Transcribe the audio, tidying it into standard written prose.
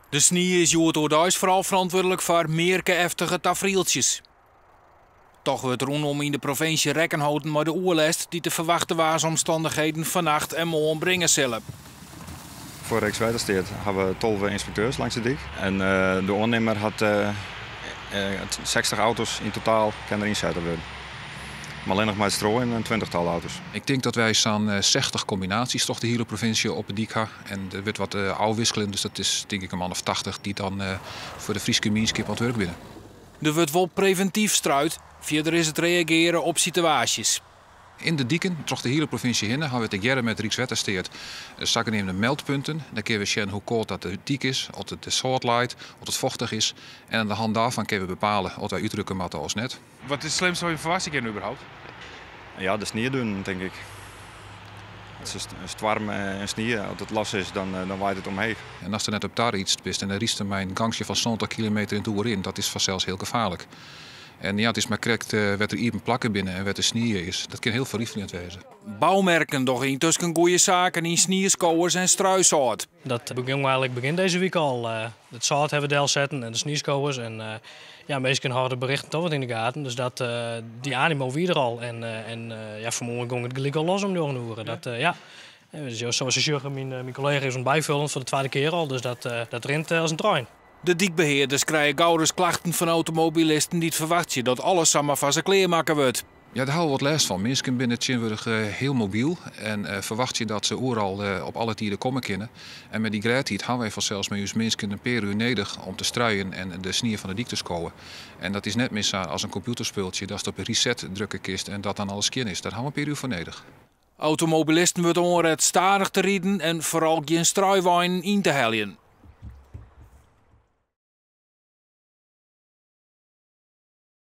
De snie is hjoed oerdeis foaral ferantwurdlik foar mearke-eftige tafrieltsjes. Toch wurdt rûnom yn de provinsje rekken holden mei de oerlêst dy't de ferwachte waarsomstannichheden fannacht en moarn bringe sille. Foar Rykswettersteat hawwe we 12 ynspekteurs langs de dyk. En de oannimmer hat 60 auto's yn totaal kin der ynsetten wurde. Mar allinnich mei it strooien in twintichtal auto's. Ik tink dat wy sa'n 60 kombinaasjes troch de hiele provinsje op 'e dyk ha. En der wurdt wat ôfwiskelen, dus dat is tink ik in man of 80 dy't dan foar de Fryske mienskip oan it wurk binne. Der wurdt wol previntyf struid, fierder is it reagearjen op situaasjes. Yn de diken troch de hiele provinsje hinne hawwe wy tegearre met Rykswettersteat sakeneamde meldpunten. Dêr kinne we sjen hoe kâld dat de dyk is, oft it sâlt leit, oft it fochtich is. En oan de hand dêrfan kinne we bepale oft wy útrukke moatte of net. Wat is it slimste wat je ferwachtsje kinne überhaupt? Ja, de sniedunen, tink ik. It is in stoarm en snie. As it los is, dan waait it omheech. En ast der net op tariedst bist en dan rydst der mei in gangtsje fan 70 kilometer yn it oere yn, dat is fansels hiel gefaarlik. En ja, it is mar krekt wêr't der iepen plakken binne en wêr't de snie is. Dat kin hiel ferrifeljend wêze. Boumerken dogge yntusken goede saken yn snieskowers en struisâlt. Dat begûn eigenlik begjin dizze wike al. It sâlt hawwe we delsetten en de snieskowers. En ja, minsken hâlde de berichten toch wat yn de gaten. Dus dat, dy animo wie der al. En ja, fanmoarn gong it gelyk al los om 9 oere. Dat, ja. Dus sa't je sjogge, myn kollega is oan it byfoljen foar de twadde kear al. Dus dat rint as in trein. De dykbehearders krije gauris klachten fan automobilisten dy't ferwachtsje dat alles samar foar se klearmakke wurdt. Ja, dêr hawwe we wat lêst fan. Minsken binne tsjintwurdich hiel mobyl en ferwachtsje dat se oeral op alle tiden komme kinne. En mei dy glêdheid hawwe wy fansels mei ús minsken in pear uur nedich om te struien en de snie fan de dyk te skowen. En dat is net mear sa as in kompjûterspultsje datst op reset drukke kinst en dat dan alles skjin is. Dêr hawwe we in pear uur foar nedich. Automobilisten wurdt oanret stadich te riden en foaral gjin struiweinen yn te heljen.